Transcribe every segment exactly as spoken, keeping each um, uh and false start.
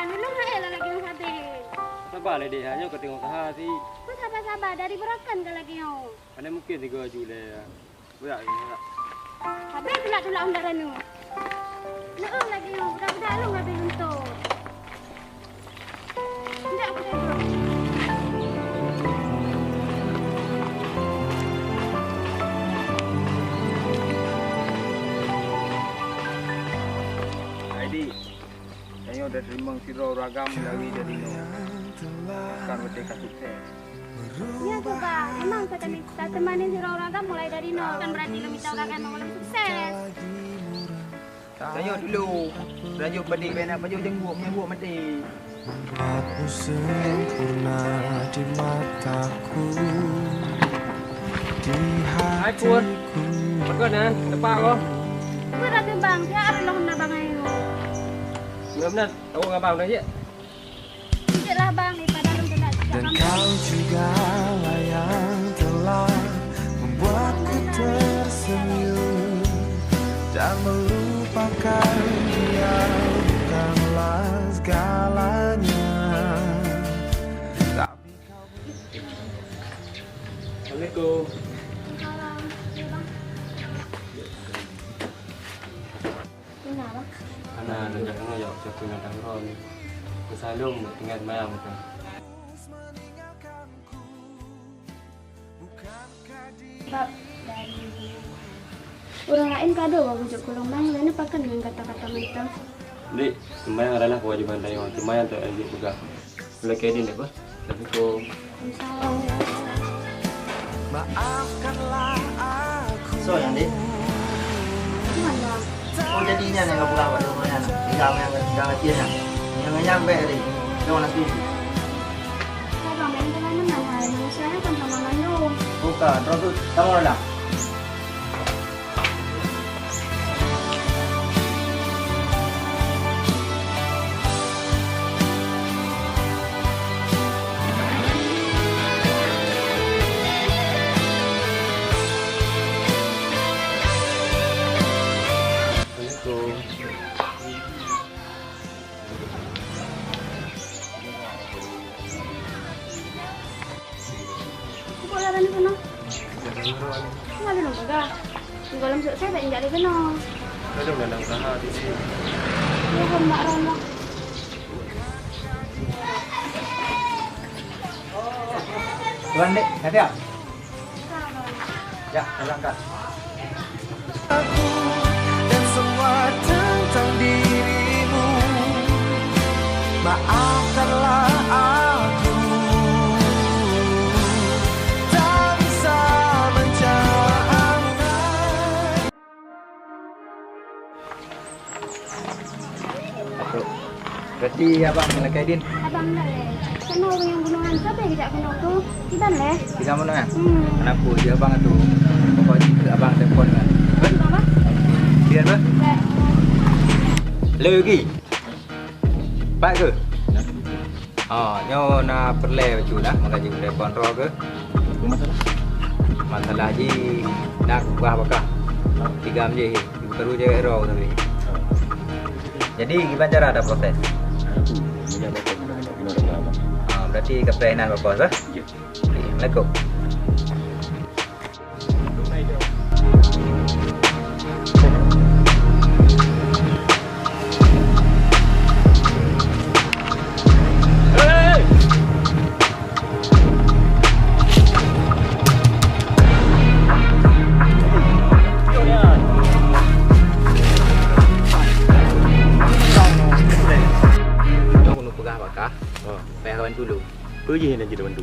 Ulôn hai lah lagèe nyoe habéh. Saba lé, Dek, nyoe ka teungoh saha sit. Beusaba-saba, dari beurakan ka lagèe nyoe. Hana mungken sigoe ju lé. Berat ni, berat. Habéh tulak-tulak u dalam nyoe. Nyoe lagèe nyoe, budak-budak lôn habéh lunto. Indak, budak-budak. Hai, Dik. Tanyoe tateurimong sidroe ureueng agam mulai dari nyoe. Akan watèe ka sukses. Nyo, Bah. Memang ka tateumani sidroe ureueng agam mulai dari nyoe. Kan berarti lôn mita ureueng agam nyang sukses. Tanyoe dulu. Rajuk padé bèk na pajoh jangguek, meunyo buet maté. Aku sempurna di mataku, di hatiku. Hai, Put. Pakon, eh? Tepak ko. Put, ada, Bang. Ya, ada loh, Bang, ayo. Benar-benar. Tahu nggak, Bang, dah, ya? Tidaklah, Bang, daripada lôn kena cakap. Dan kau jugalah yang telah membuatku tersenyum dan melupakan dia bukanlah segalanya. Tapi kau Assalamualaikum. Waalaikumsalam. Ya, Bang. Hana, Bang. Hana, lôn jak keunoe jak siapa nyang tahu ron. Keusalông buat tinggai mayang bukan. Bab dari ureueng laén ka dua baru jok keu lôn, Bang, lôn pakon ngon kata-kata mantong. Dek, sembahyang adalah kewajiban tanyoe, cuma nyang tak wajib peugah. Lagèe nyan deh, Bah. Assalamualaikum. Waalaikumsalam. Maafkanlah aku. Soe nyan, Dek? Cuman, Bang. Oh, jadi nyan nyang geupeugah bak lôn nyan. Tinggai nyang, tinggai kacil nyan. Nyang nyan bèk, Dek. Jangan nak setuju. Ya, Bang, main dengan hai. Manusia kan sama mandum. Bukan, terus tu, kamu dah. Keupeue laban keunoe? Nggak ada lôn peugah. Di dalam sukses bèk injak di keunoe. Ada dalam usaha di sini. Ya, kan, Mak Ron, Mak. Tuan, Dek, dah siap? Ya, berangkat. Aku dan semua tentang dirimu. Maafkanlah aku tak bisa menjawab. Berarti abang lakèe din? Abang dah lé. Keunoe ureueng nyang bunoe nyan sabe geujak keunoe tu? Iban lé. Iban bunoe nyan? Hmm. Kenapa? Dia abang tu. Pokok jih abang telepon kan. Abang apa? Dia apa? Lé. Lé lagi. Pat keuh? Oh, nyoe na peureulèe bacut dah, maka jih telepon droe keuh. Masalah? Masalah jih na keubah bakah. Tigam jih, ibu karu jawèk droe tadi. Jadi, kiban cara dah proses? Ah, berarti ka preh nan, Bapak, sah? Ya. Assalamualaikum. Peugah bak kah, payah kawan tulông. Peue jih nyang jeuet bantu?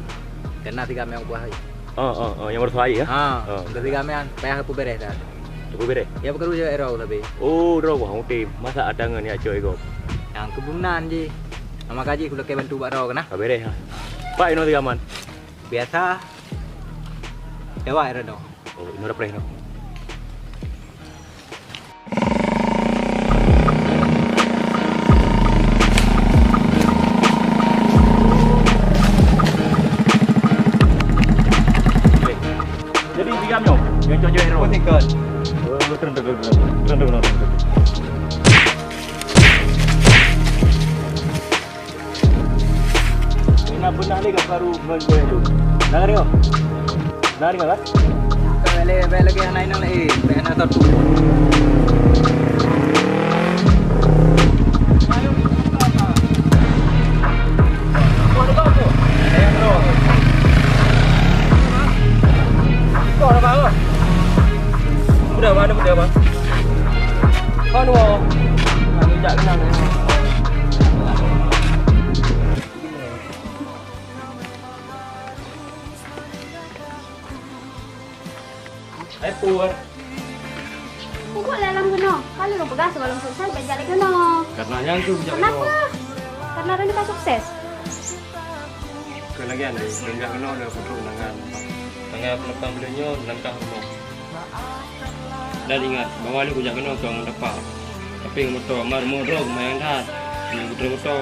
Keunan tiga mèo buah hai. Oh, oh, oh, nyang baroe hai, ya? Ha, oh. Tiga mèo, payah peubeuréh dah. Peubeuréh? Ya, peukeuruh jawèk droe sabe. Oh, droe buah, oke. Masa ada ngon ya, coy, gob. Nyang keubeunan jih. Nama kaji kulakèe bantu bak droe keunan. Ka beréh, ha. Pak, inoe tiga man. Biasa. Dewa, ya, Reno. Oh, inoe dah preh, no. Jadi, tiga nyoe, nyang cocok hero. Betul, betul. Terus, terus, terus, terus, terus, terus. Beunah lé ka karu ngon jaweueb tu. Na ka deungoe? Na ka deungoe kan? Bèk lé, bèk lagèe hana inong lé, bèk hana tatu. Budak mana budak, Bang? Kau dua. Kami jak kenal. Hai, Pur. Pukul dalam keunoe. Kalau lôn peugah sebelum sukses, bèk jak lé keunoe. Karena nyan tu jak keunoe. Kenapa? Karena Rani ka sukses. Keu lagèe nyan, lôn jak keunoe lôn peutrok undangan. Tanggai peundapat beliau nyoe langkah rumoh. Dan ingat, bahwa lôn kujak keunoe kon ngon tapa, tapi ngon moto. Mar moto lumayan that, ngon moto-moto.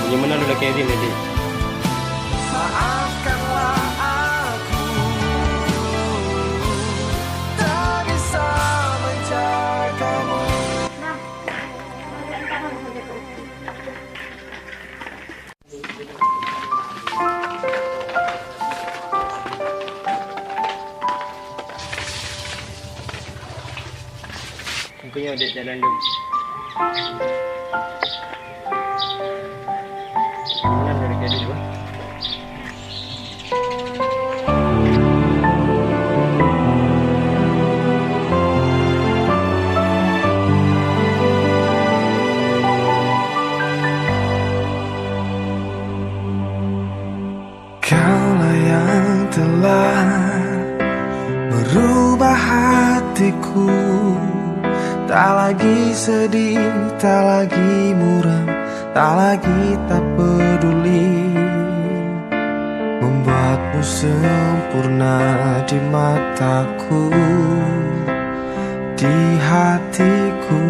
Meunyoe meunan lôn lakèe idhin, Dek. Maafkanlah aku, tak bisa menjagamu. Mungkin ya, Dek, jalan dulu. Jalan dari tadi dulu. Kaulah yang telah merubah hatiku. Tak lagi sedih, tak lagi muram, tak lagi tak peduli. Membuatmu sempurna di mataku, di hatiku.